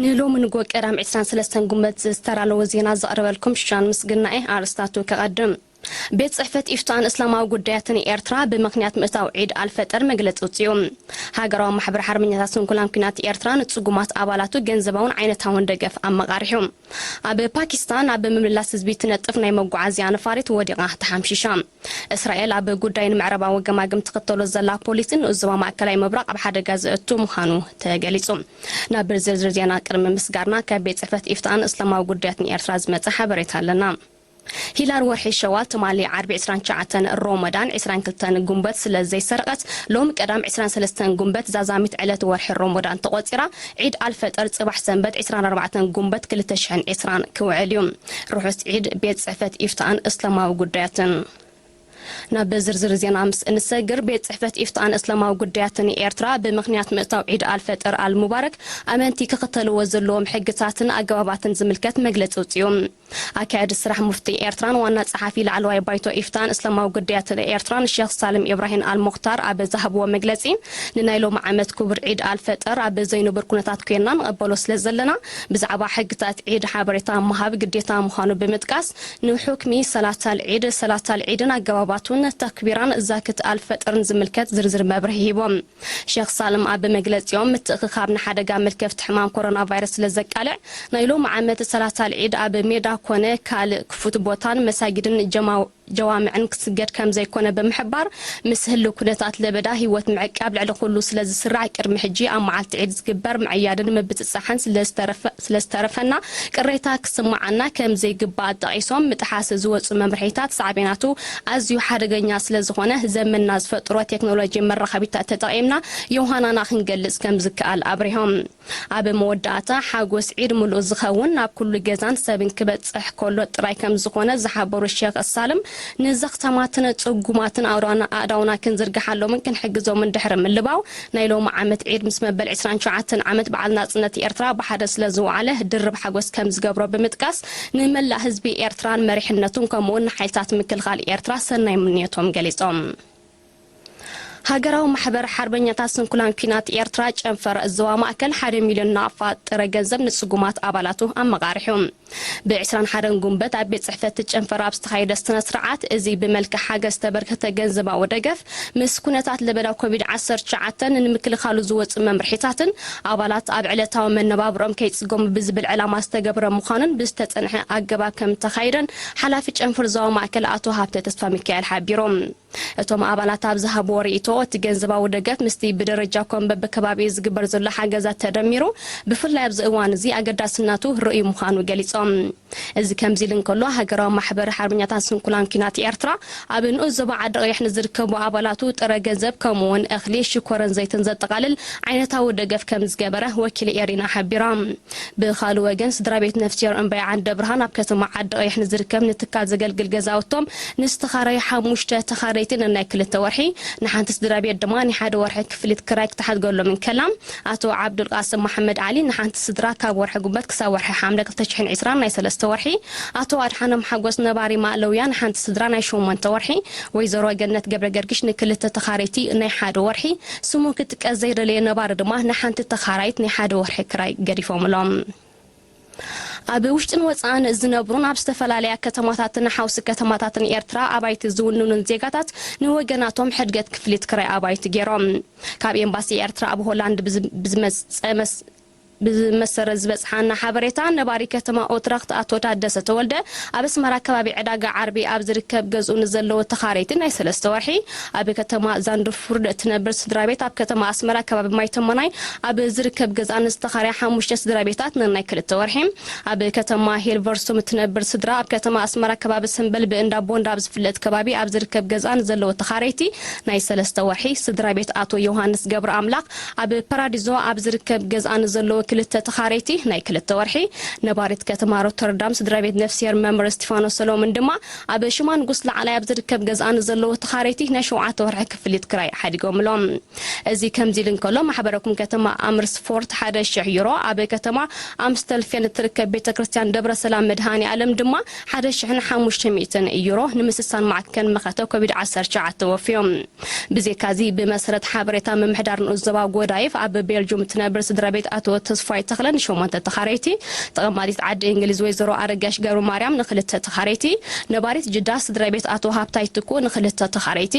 ንሎሚ ንጎ ቀዳም ዕስራን ሰለስተን ጉንበት ዝተዳለወ ዜና ዘቕርበልኩም ሽሻን ምስግናኤ። ኣርእስታቱ ከቐድም። ቤት ጽሕፈት ኢፍታን እስላማዊ ጉዳያትን ኤርትራ ብምኽንያት ምእታው ዒድ ኣልፈጠር መግለጺ ኣውጺኡ። ሃገራዊ ማሕበር ሓርበኛታት ስንኩላን ኲናት ኤርትራ ንጽጉማት ኣባላቱ ገንዘባውን ዓይነታውን ደገፍ ኣመቓሪሑ። ኣብ ፓኪስታን ኣብ ምምላስ ህዝቢ ትነጥፍ ናይ መጓዓዝያ ነፋሪት ወዲቓ ተሓምሺሻ። እስራኤል ኣብ ጉዳይ ንምዕራባዊ ገማግም ትኽተሎ ዘላ ፖሊሲ ንኡስ ዞባ ማእከላይ ምብራቕ ኣብ ሓደጋ ዘእቱ ምዃኑ ተገሊጹ። ናብ ዝርዝር ዜና ቅድሚ ምስጋርና ካብ ቤት ጽሕፈት ኢፍታን እስላማዊ ጉዳያትን ኤርትራ ዝመጸ ሓበሬታ ኣለና። ሂላል ወርሒ ሸዋል ትማሊ ዓርቢ ዕስራን ትሽዓተን ሮመዳን ዕስራን ክልተን ጉንበት ስለ ዘይሰረቐት ሎም ቀዳም ዕስራን ሰለስተን ጉንበት ዛዛሚት ዕለት ወርሒ ሮመዳን ተቖጺራ። ዒድ ኣልፈጠር ጽባሕ ሰንበት ዕስራን ኣርባዕተን ጉንበት ክልተ ሽሕን ዕስራን ክውዕል እዩ። ርሑስ ዒድ። ቤት ጽሕፈት ኢፍታን እስላማዊ ጉዳያትን። ናብ ዝርዝር ዜና ምስ እንሰግር፣ ቤት ጽሕፈት ኢፍታን እስላማዊ ጉዳያትን ኤርትራ ብምኽንያት ምእታው ዒድ ኣልፈጠር ኣልሙባረክ ኣመንቲ ክኽተልዎ ዘለዎም ሕግታትን ኣገባባትን ዝምልከት መግለጺ ኣውጺኡ። ኣካያዲ ስራሕ ሙፍቲ ኤርትራን ዋና ጸሓፊ ላዕለዋይ ባይቶ ኢፍታን እስላማዊ ጉዳያትን ኤርትራን ሸኽ ሳልም ኢብራሂም ኣልሙኽታር ኣብ ዝሃብዎ መግለጺ፣ ንናይ ሎሚ ዓመት ክቡር ዒድ ኣልፈጠር ኣብ ዘይንቡር ኩነታት ኮይንና ንቐበሎ ስለ ዘለና፣ ብዛዕባ ሕግታት ዒድ ሓበሬታ ምሃብ ግዴታ ምዃኑ ብምጥቃስ፣ ንሑክሚ ሰላታል ዒድ፣ ሰላታል ዒድን ኣገባባቱን፣ ተክቢራን ዛክት ኣልፈጥርን ዝምልከት ዝርዝር መብርሂ ሂቦም። ሸኽ ሳልም ኣብ መግለጺኦም፣ ምትእኽኻብ ንሓደጋ መልከፍቲ ሕማም ኮሮና ቫይረስ ስለ ዘቃልዕ፣ ናይ ሎሚ ዓመት ሰላታል ዒድ ኣብ ሜዳ ኮነ ካልእ ክፉት ቦታን መሳጊድን ጀማው-፣ ጀዋምዕን ክስገድ ከም ዘይኮነ ብምሕባር፣ ምስ ህልው ኩነታት ለበዳ ህይወት ምዕቃብ ልዕሊ ኩሉ ስለ ዝስራዕ፣ ቅድሚ ሕጂ ኣብ መዓልቲ ዒድ ዝግበር ምዕያድን ምብጽጻሕን ስለ ዝተረፈ-፣ ስለ ዝተረፈና ቅሬታ ክስምዓና ከም ዘይግባእ ጠቒሶም፣ ምጥሓስ ዝወጹ መምርሒታት ሳዕቤናቱ ኣዝዩ ሓደገኛ ስለ ዝኾነ፣ ዘመንና ዝፈጥሮ ቴክኖሎጂ መራኸቢታት ተጠቒምና ዮሃናና ክንገልጽ ከም ዝከኣል ኣብሪሆም። ኣብ መወዳእታ፣ ሓጎስ ዒድ ምሉእ ዝኸውን ናብ ኩሉ ገዛን ሰብን ክበጽሕ ከሎ ጥራይ ከም ዝኾነ ዝሓበሩ ሸኽ ሳልም፣ ንዘኽታማትን ጽጉማትን ኣውዳና-፣ ኣእዳውና ክንዝርግሓሎምን ክንሕግዞምን ድሕሪ ምልባው፣ ናይ ሎሚ ዓመት ዒድ ምስ መበል ዕስራን ትሽዓተን ዓመት በዓል ናጽነት ኤርትራ ብሓደ ስለ ዝወዓለ ድርብ ሓጎስ ከም ዝገብሮ ብምጥቃስ፣ ንመላእ ህዝቢ ኤርትራን መሪሕነቱን ከምኡውን ንሓይልታት ምክልኻል ኤርትራ ሰናይ ምንዮቶም ገሊጾም። ሃገራዊ ማሕበር ሓርበኛታት ስንኩላን ኲናት ኤርትራ ጨንፈር ዞባ ማእከል ሓደ ሚልዮን ናቕፋ ጥረ ገንዘብ ንጽጉማት ኣባላቱ ኣመቓሪሑ። ብ ዕስራን ሓደን ጉንበት ኣብ ቤት ጽሕፈት ጨንፈር ኣብ ዝተኻየደ ስነ ስርዓት፣ እዚ ብመልክዕ ሓገዝ ዝተበርከተ ገንዘባዊ ደገፍ፣ ምስ ኩነታት ለበዳ ኮቪድ ዓሰርተ ትሽዓተ ንምክልኻሉ ዝወጹ መምርሒታትን፣ ኣባላት ኣብ ዕለታዊ መነባብሮኦም ከይጽገሙ ብዝብል ዕላማ ዝተገብረ ምዃኑን ብዝተጸንሐ ኣገባብ ከም ተኻይደን ሓላፊ ጨንፈር ዞባ ማእከል ኣቶ ሃብተ ተስፋ ሚካኤል ሓቢሮም። እቶም ኣባላት ኣብ ዝሃብዎ ርእይቶ፣ እቲ ገንዘባዊ ደገፍ ምስቲ ብደረጃ ኮም በብከባቢኡ ዝግበር ዘሎ ሓገዛት ተደሚሩ፣ ብፍላይ ኣብዚ እዋን እዚ ኣገዳስነቱ ርእዩ ምዃኑ ገሊጾም። እዚ ከምዚ ኢሉ እንከሎ፣ ሃገራዊ ማሕበር ሓርበኛታት ስንኩላን ኲናት ኤርትራ ኣብ ንኡስ ዞባ ዓዲ ቀይሕ ንዝርከቡ ኣባላቱ ጥረ ገንዘብ ከምኡውን እኽሊ፣ ሽኮርን ዘይትን ዘጠቓልል ዓይነታዊ ደገፍ ከም ዝገበረ ወኪል ኤሪና ሓቢራ። ብኻልእ ወገን፣ ስድራ ቤት ነፍስሄር እምባይ ዓንደ ብርሃን ኣብ ከተማ ዓዲ ቀይሕ ንዝርከብ ንትካል ዘገልግል ገዛውቶም ንዝተኻረዩ ሓሙሽተ ተኻረይቲ ነናይ ክልተ ወርሒ፣ ንሓንቲ ስድራ ቤት ድማ ናይ ሓደ ወርሒ ክፍሊት ክራይ ክትሓድገሎም እንከላ፣ ኣቶ ዓብዱልቃስም መሓመድ ዓሊ ንሓንቲ ስድራ ካብ ወርሒ ጉንበት ክሳብ ወርሒ ሓምለ ክልተ ሽሕን ዕስራን ናይ ሰለስተ ወርሒ፣ ኣቶ ኣድሓኖም ሓጎስ ነባሪ ማእለውያ ንሓንቲ ስድራ ናይ ሸሞንተ ወርሒ፣ ወይዘሮ ገነት ገብረ ገርግሽ ንክልተ ተኻረይቲ ናይ ሓደ ወርሒ፣ ስሙ ክጥቀስ ዘይደለየ ነባሪ ድማ ንሓንቲ ተኻራይት ናይ ሓደ ወርሒ ክራይ ገዲፎምሎም። ኣብ ውሽጥን ወጻእን ዝነብሩን ኣብ ዝተፈላለያ ከተማታትን ሓውሲ ከተማታትን ኤርትራ ኣባይቲ ዝውንኑን ዜጋታት ንወገናቶም ሕድገት ክፍሊት ክራይ ኣባይቲ ገይሮም። ካብ ኤምባሲ ኤርትራ ኣብ ሆላንድ ብዝ-፣ ብዝመጸ መስ-፣ ብዝመሰረት ዝበጽሓና ሓበሬታ፣ ነባሪ ከተማ ኦትራኽት ኣቶ ታደሰ ተወልደ ኣብ ኣስመራ ከባቢ ዕዳጋ ዓርቢ ኣብ ዝርከብ ገዝኡ ንዘለዉ ተኻረይቲ ናይ ሰለስተ ወርሒ፣ ኣብ ከተማ ዛንድፉርድ እትነብር ስድራ ቤት ኣብ ከተማ ኣስመራ ከባቢ ማይተሞናይ ኣብ ዝርከብ ገዛ ንዝተኻረያ ሓሙሽተ ስድራ ቤታት ነናይ ክልተ ወርሒ፣ ኣብ ከተማ ሄልቨርሱም እትነብር ስድራ ኣብ ከተማ ኣስመራ ከባቢ ሰምበል ብእንዳ ቦንዳ ኣብ ዝፍለጥ ከባቢ ኣብ ዝርከብ ገዛ ንዘለዉ ተኻረይቲ ናይ ሰለስተ ወርሒ፣ ስድራ ቤት ኣቶ ዮሃንስ ገብረ ኣምላኽ ኣብ ፓራዲዞ ኣብ ዝርከብ ገዛ ንዘለዉ ክልተ ተኻረይቲ ናይ ክልተ ወርሒ፣ ነባሪት ከተማ ሮተርዳም ስድራ ቤት ነፍስሄር መምህር እስቲፋኖስ ሰሎሞን ድማ ኣብ ሽማ ንጉስ ላዕላይ ኣብ ዝርከብ ገዛ ንዘለዉ ተኻረይቲ ናይ ሸውዓተ ወርሒ ክፍሊት ክራይ ሓዲጎምሎም። እዚ ከምዚ ኢሉ እንከሎ፣ ማሕበረኩም ከተማ ኣምርስፎርት ሓደ ሽሕ ዩሮ፣ ኣብ ከተማ ኣምስተልፌን እትርከብ ቤተ ክርስቲያን ደብረ ሰላም መድሃኔ ዓለም ድማ ሓደ ሽሕን ሓሙሽተ ሚእትን ዩሮ ንምስሳን ማዕከን መኸተ ኮቪድ ዓሰርተ ትሽዓተ ወፍዮም። ብዘይካዚ፣ ብመሰረት ሓበሬታ ምምሕዳር ንኡስ ዞባ ጎዳይፍ፣ ኣብ ቤልጁም እትነብር ስድራ ቤት ኣቶ ተስፋይ ተኽለ ንሸሞንተ ተኻረይቲ፣ ተቐማጢት ዓዲ እንግሊዝ ወይዘሮ ኣረጋሽ ገብረ ማርያም ንኽልተ ተኻረይቲ፣ ነባሪት ጅዳ ስድራ ቤት ኣቶ ሃብታይ ትኩ ንኽልተ ተኻረይቲ፣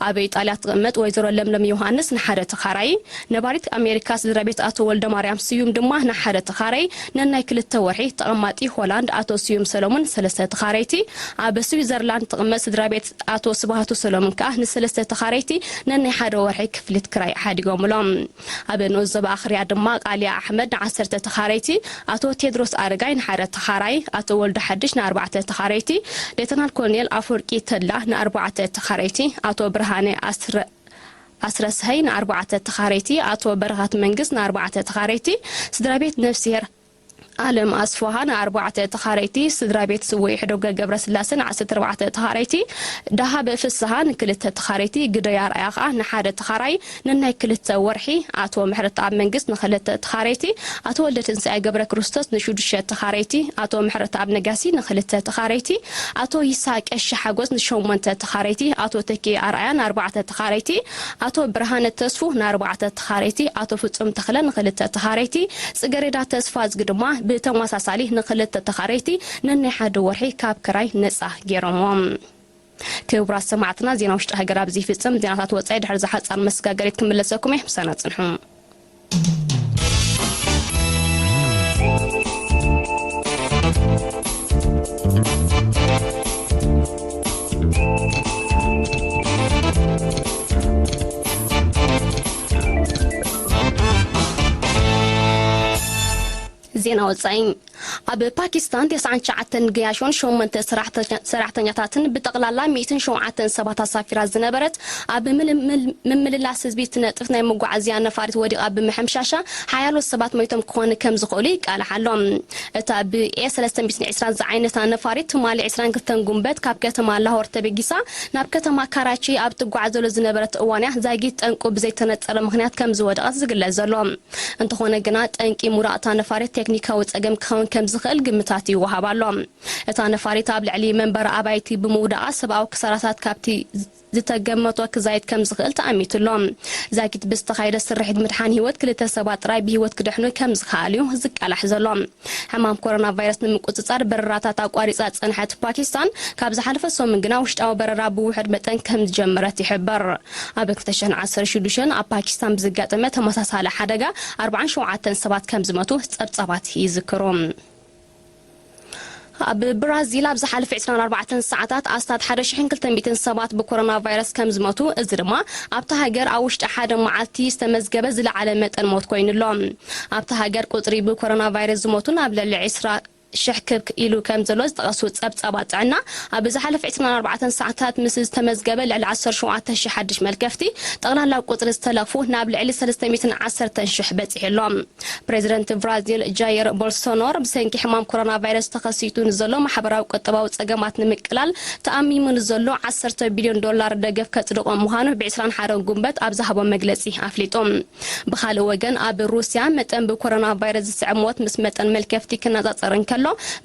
ኣብ ኢጣልያ ትቕመጥ ወይዘሮ ለምለም ዮሃንስ ንሓደ ተኻራይ፣ ነባሪት ኣሜሪካ ስድራ ቤት ኣቶ ወልደ ማርያም ስዩም ድማ ንሓደ ተኻራይ፣ ነናይ ክልተ ወርሒ፣ ተቐማጢ ሆላንድ ኣቶ ስዩም ሰለሙን ሰለስተ ተኻረይቲ፣ ኣብ ስዊዘርላንድ ትቕመጥ ስድራ ቤት ኣቶ ስብሃቱ ሰሎምን ከኣ ንሰለስተ ተኻረይቲ ነናይ ሓደ ወርሒ ክፍሊት ክራይ ሓዲጎምሎም። ኣብ ንኡስ ዞባ ኣኽርያ ድማ ቃልያ ኣሕመድ ንዓሰርተ ተኻረይቲ፣ ኣቶ ቴድሮስ ኣረጋይ ንሓደ ተኻራይ፣ ኣቶ ወልዱ ሓድሽ ንኣርባዕተ ተኻረይቲ፣ ሌተናል ኮሎኔል ኣፈወርቂ ተድላ ንኣርባዕተ ተኻረይቲ፣ ኣቶ ብርሃነ ኣስረ-፣ ኣስረስሀይ ንኣርባዕተ ተኻረይቲ፣ ኣቶ በረኸት መንግስት ንኣርባዕተ ተኻረይቲ፣ ስድራ ቤት ነፍስሄር ኣለም ኣስፍሃ ንኣርባዕተ ተኻረይቲ፣ ስድራ ቤት ስውእ ሕደጎ ገብረስላሰ ንዓሰርተ ኣርባዕተ ተኻረይቲ፣ ደሃበ ፍስሃ ንክልተ ተኻረይቲ፣ ግደይ ኣርኣያ ኸኣ ንሓደ ተኻራይ ነናይ ክልተ ወርሒ፣ ኣቶ ምሕረተኣብ መንግስት ንክልተ ተኻረይቲ፣ ኣቶ ወልደትንሳኤ ገብረክርስቶስ ንሽዱሽተ ተኻረይቲ፣ ኣቶ ምሕረተኣብ ነጋሲ ንክልተ ተኻረይቲ፣ ኣቶ ይስሃቅ ቀሺ ሓጎስ ንሸሞንተ ተኻረይቲ፣ ኣቶ ተኪኤ ኣርኣያ ንኣርባዕተ ተኻረይቲ፣ ኣቶ ብርሃነ ተስፉ ንኣርባዕተ ተኻረይቲ፣ ኣቶ ፍጹም ተኽለ ንኽልተ ተኻረይቲ፣ ጽገሬዳ ተስፋዝጊ ድማ ብተመሳሳሊ ንኽልተ ተኻረይቲ ነናይ ሓደ ወርሒ ካብ ክራይ ነጻ ገይሮምዎም። ክቡራት ሰማዕትና፣ ዜና ውሽጢ ሃገር ኣብዚ ይፍጽም። ዜናታት ወጻኢ ድሕሪ ዝሓጻር መሰጋገሪት ክምለሰኩም እየ። ምሳና ጽንሑ። ዜና ወጻኢ። ኣብ ፓኪስታን ተስዓን ትሽዓተን ገያሾን ሸሞንተ ሰራሕተኛ-፣ ሰራሕተኛታትን ብጠቕላላ ሚእትን ሸውዓተን ሰባት ኣሳፊራ ዝነበረት ኣብ ምል-፣ ምል-፣ ምምልላስ ህዝቢ እትነጥፍ ናይ መጓዓዝያ ነፋሪት ወዲቓ ብምሕምሻሻ ሓያሎ ሰባት ሞይቶም ክኾኑ ከም ዝኽእሉ ይቃላሕ ኣሎ። እታ ብ ኤ ሰለስተ ሚእትን ዕስራን ዝዓይነታ ነፋሪት ትማሊ ዕስራን ክልተን ጉንበት ካብ ከተማ ላሆር ተበጊሳ ናብ ከተማ ካራቺ ኣብ ትጓዓዘሉ ዝነበረት እዋን እያ ዛጊት ጠንቁ ብዘይተነጸረ ምኽንያት ከም ዝወደቐት ዝግለጽ ዘሎ። እንተኾነ ግና፣ ጠንቂ ምውዳቕ እታ ነፋሪት ቴክኒካዊ ጸገም ክኸውን ከም ዝኽእል ግምታት ይወሃብ ኣሎ። እታ ነፋሪት ኣብ ልዕሊ መንበሪ ኣባይቲ ብምውዳቓ፣ ሰብኣዊ ክሳራታት ካብቲ ዝተገመቶ ክዛይድ ከም ዝኽእል ተኣሚቱ ኣሎ። ዛጊት ብዝተኻየደ ስርሒት ምድሓን ህይወት፣ ክልተ ሰባት ጥራይ ብህይወት ክድሕኑ ከም ዝኸኣሉ እዩ ዝቃላሕ ዘሎ። ሕማም ኮሮና ቫይረስ ንምቁጽጻር በረራታት ኣቋሪጻ ዝጸንሐት ፓኪስታን፣ ካብ ዝሓለፈ ሰሙን ግና ውሽጣዊ በረራ ብውሑድ መጠን ከም ዝጀመረት ይሕበር። ኣብ ክልተ ሽሕን ዓሰርተ ሽዱሽተን ኣብ ፓኪስታን ብዘጋጠመ ተመሳሳሊ ሓደጋ ኣርባዓን ሸውዓተን ሰባት ከም ዝሞቱ ጸብጻባት ይዝክሩ። ኣብ ብራዚል ኣብ ዝሓለፈ ዕስራን ኣርባዕተን ሰዓታት ኣስታት ሓደ ሽሕን ክልተ ሚእትን ሰባት ብኮሮና ቫይረስ ከም ዝሞቱ፣ እዚ ድማ ኣብታ ሃገር ኣብ ውሽጢ ሓደ መዓልቲ ዝተመዝገበ ዝለዓለ መጠን ሞት ኮይኑ ኣሎ። ኣብታ ሃገር ቁጽሪ ብኮሮና ቫይረስ ዝሞቱ ናብ ልዕሊ ዕስራ ሽሕ ክብ ኢሉ ከም ዘሎ ዝጠቐሱ ጸብጻባት ጥዕና፣ ኣብ ዝሓለፈ ዕስራን ኣርባዕተን ሰዓታት ምስ ዝተመዝገበ ልዕሊ ዓሰርተ ሸውዓተ ሽሕ ሓድሽ መልከፍቲ፣ ጠቕላላ ቁጽሪ ዝተለኽፉ ናብ ልዕሊ ሰለስተ ሚእትን ዓሰርተን ሽሕ በጺሑ ኣሎ። ፕሬዚደንት ብራዚል ጃየር ቦልሶኖር፣ ብሰንኪ ሕማም ኮሮና ቫይረስ ተኸሲቱ ንዘሎ ማሕበራዊ ቁጠባዊ ጸገማት ንምቅላል ተኣሚሙ ንዘሎ ዓሰርተ ቢልዮን ዶላር ደገፍ ከጽድቖ ምዃኑ ብዕስራን ሓደን ጉንበት ኣብ ዝሃቦ መግለጺ ኣፍሊጡ። ብኻልእ ወገን፣ ኣብ ሩስያ መጠን ብኮሮና ቫይረስ ዝስዕብ ሞት ምስ መጠን መልከፍቲ ክነጻጸር እንከሎ፣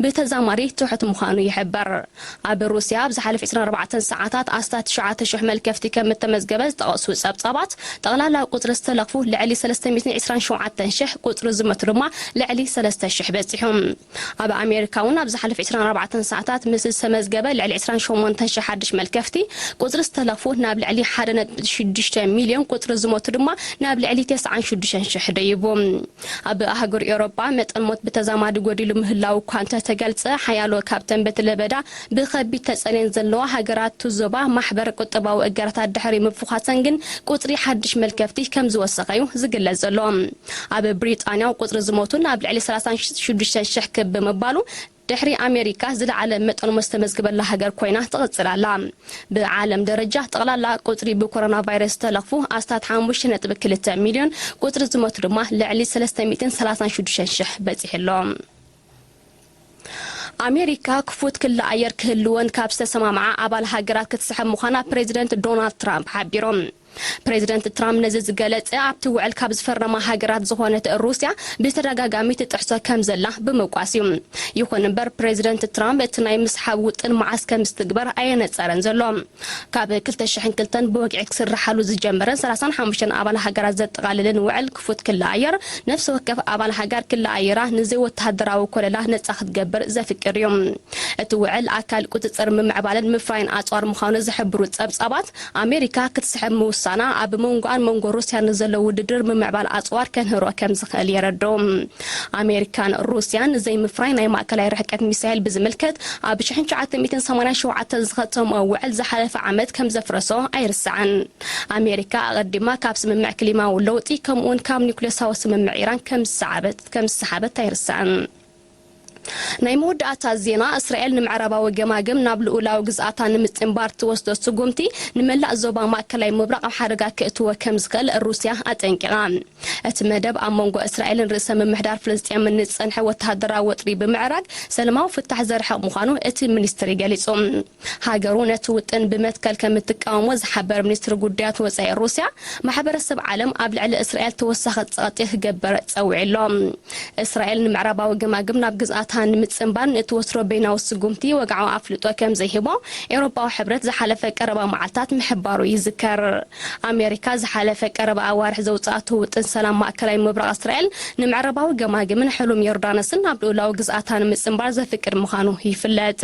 ብተዛማዲ ትሑት ምዃኑ ይሕበር። ኣብ ሩስያ ኣብ ዝሓለፈ ዕስራን ኣርባዕተን ሰዓታት ኣስታት ትሽዓተ ሽሕ መልከፍቲ ከም እተመዝገበ ዝጠቐሱ ጸብጻባት፣ ጠቕላላ ቁጽሪ ዝተለኽፉ ልዕሊ ሰለስተ ሚእትን ዕስራን ሸውዓተን ሽሕ፣ ቁጽሪ ዝሞቱ ድማ ልዕሊ ሰለስተ ሽሕ በጺሑ። ኣብ ኣሜሪካ እውን ኣብ ዝሓለፈ ዕስራን ኣርባዕተን ሰዓታት ምስ ዝተመዝገበ ልዕሊ ዕስራን ሸሞንተን ሽሕ ሓድሽ መልከፍቲ፣ ቁጽሪ ዝተለኽፉ ናብ ልዕሊ ሓደ ነጥቢ ሽዱሽተ ሚልዮን፣ ቁጽሪ ዝሞቱ ድማ ናብ ልዕሊ ተስዓን ሽዱሽተን ሽሕ ደይቡ። ኣብ ኣህጉር ኤውሮጳ መጠን ሞት ብተዛማዲ ጎዲሉ ምህላው እኳ እንተተገልጸ፣ ሓያሎ ካብተን በቲ ለበዳ ብኸቢድ ተጸልየን ዘለዋ ሃገራት እቲ ዞባ ማሕበር ቁጠባዊ እገዳታት ድሕሪ ምፍዃሰን ግን ቁጽሪ ሓድሽ መልከፍቲ ከም ዝወሰኸ እዩ ዝግለጽ ዘሎ። ኣብ ብሪጣንያ ቁጽሪ ዝሞቱ ናብ ልዕሊ ሰላሳን ሽዱሽተን ሽሕ ክብ ብምባሉ፣ ድሕሪ ኣሜሪካ ዝለዓለ መጠን ሞት ዝተመዝገበላ ሃገር ኮይና ትቕጽል ኣላ። ብዓለም ደረጃ ጠቕላላ ቁጽሪ ብኮሮና ቫይረስ ዝተለኽፉ ኣስታት ሓሙሽተ ነጥቢ ክልተ ሚልዮን፣ ቁጽሪ ዝሞቱ ድማ ልዕሊ ሰለስተ ሚእትን ሰላሳን ሽዱሽተን ሽሕ በጺሑ ኣሎ። ኣሜሪካ ክፉት ክሊ ኣየር ክህልወን ካብ ዝተሰማምዓ ኣባል ሃገራት ክትስሕብ ምዃና ፕሬዚደንት ዶናልድ ትራምፕ ሓቢሮም። ፕሬዚደንት ትራምፕ ነዚ ዝገለጸ ኣብቲ ውዕል ካብ ዝፈረማ ሃገራት ዝኾነት ሩስያ ብተደጋጋሚ ትጥሕሶ ከም ዘላ ብምውቃስ እዩ። ይኹን እምበር ፕሬዚደንት ትራምፕ እቲ ናይ ምስሓብ ውጥን መዓስ ከም ዝትግበር ኣየነጸረን ዘሎ። ካብ ክልተ ሽሕን ክልተን ብወግዒ ክስርሓሉ ዝጀመረን ሰላሳን ሓሙሽተን ኣባል ሃገራት ዘጠቓልልን ውዕል ክፉት ክለኣየር፣ ነፍሲ ወከፍ ኣባል ሃገር ክለኣየራ ንዘይ ወተሃደራዊ ኮለላ ነጻ ክትገብር ዘፍቅድ እዩ። እቲ ውዕል ኣካል ቁጽጽር ምምዕባልን ምፍራይን ኣጽዋር ምዃኑ ዝሕብሩ ጸብጻባት፣ ኣሜሪካ ክትስሕብ ምውሳና ኣብ መንጎኣን መንጎ ሩስያን ንዘሎ ውድድር ምምዕባል ኣጽዋር ከንህሮ ከም ዝኽእል የረድኡ። ኣሜሪካን ሩስያን ዘይምፍራይ ናይ ማእከላይ ርሕቀት ሚሳይል ብዝምልከት ኣብ ሽሕን ትሽዓተ ሚእትን ሰማንያን ሸውዓተን ዝኸተምኦ ውዕል ዝሓለፈ ዓመት ከም ዘፍረሶ ኣይርሳዕን። ኣሜሪካ ኣቐዲማ ካብ ስምምዕ ክሊማዊ ለውጢ ከምኡውን ካብ ኒውክሌሳዊ ስምምዕ ኢራን ከም ዝሰዓበት ከም ዝሰሓበት ኣይርሳዕን። ናይ መወዳእታ ዜና፣ እስራኤል ንምዕራባዊ ገማግም ናብ ልኡላዊ ግዝኣታ ንምጽንባር ትወስዶ ስጉምቲ ንመላእ ዞባ ማእከላይ ምብራቕ ኣብ ሓደጋ ከእትዎ ከም ዝኽእል ሩስያ ኣጠንቂቓ። እቲ መደብ ኣብ መንጎ እስራኤልን ርእሰ ምምሕዳር ፍልስጤምን ንዝጸንሐ ወተሃደራዊ ወጥሪ ብምዕራግ ሰላማዊ ፍታሕ ዘርሕቕ ምዃኑ እቲ ሚኒስትሪ ገሊጹ። ሃገሩ ነቲ ውጥን ብመትከል ከም እትቃወሞ ዝሓበረ ሚኒስትሪ ጉዳያት ወጻኢ ሩስያ፣ ማሕበረሰብ ዓለም ኣብ ልዕሊ እስራኤል ተወሳኺ ጸቕጢ ክገብር ጸዊዑ ኣሎ። እስራኤል ንምዕራባዊ ገማግም ናብ ግዝኣታ ንምጽንባር ንእትወስዶ በይናዊ ስጉምቲ ወግዓዊ ኣፍልጦ ከም ዘይህቦ ኤውሮጳዊ ሕብረት ዝሓለፈ ቀረባ መዓልታት ምሕባሩ ይዝከር። ኣሜሪካ ዝሓለፈ ቀረባ ኣዋርሕ ዘውጽኣቶ ውጥን ሰላም ማእከላይ ምብራቕ እስራኤል ንምዕራባዊ ገማግምን ሕሉም ዮርዳኖስን ናብ ልኡላዊ ግዝኣታ ንምጽንባር ዘፍቅድ ምዃኑ ይፍለጥ።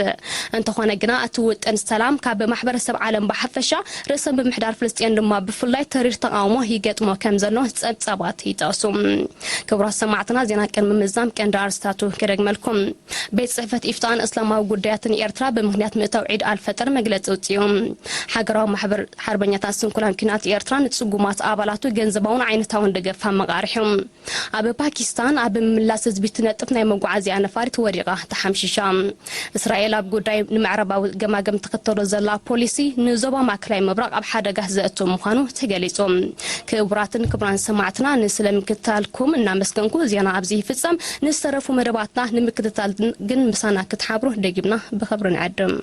እንተኾነ ግና እቲ ውጥን ሰላም ካብ ማሕበረሰብ ዓለም ብሓፈሻ ርእሰ ምምሕዳር ፍልስጤን ድማ ብፍላይ ተሪር ተቓውሞ ይገጥሞ ከም ዘሎ ጸብጻባት ይጠቕሱ። ክቡራት ሰማዕትና፣ ዜና ቅድሚ ምዛም ቀንዲ ኣርስታቱ ክደግመልኩም። ቤት ጽሕፈት ኢፍታን እስላማዊ ጉዳያትን ኤርትራ ብምኽንያት ምእታው ዒድ ኣልፈጥር መግለጺ ኣውጺኡ። ሃገራዊ ማሕበር ሓርበኛታት ስንኩላን ኲናት ኤርትራ ንጽጉማት ኣባላቱ ገንዘባውን ዓይነታውን ደገፍ ኣመቓሪሑ። ኣብ ፓኪስታን ኣብ ምምላስ ህዝቢ ትነጥፍ ናይ መጓዓዝያ ነፋሪት ወዲቓ ተሓምሺሻ። እስራኤል ኣብ ጉዳይ ንምዕራባዊ ገማግም ትኽተሎ ዘላ ፖሊሲ ንዞባ ማእከላይ ምብራቕ ኣብ ሓደጋ ዘእቱ ምዃኑ ተገሊጹ። ክቡራትን ክቡራን ሰማዕትና፣ ንስለ ምክትታልኩም እናመስገንኩ ዜና ኣብዚ ይፍጸም። ንዝተረፉ መደባትና ንምክትታል ግን ምሳና ክትሓብሩ ደጊምና ብኽብሪ ንዕድም።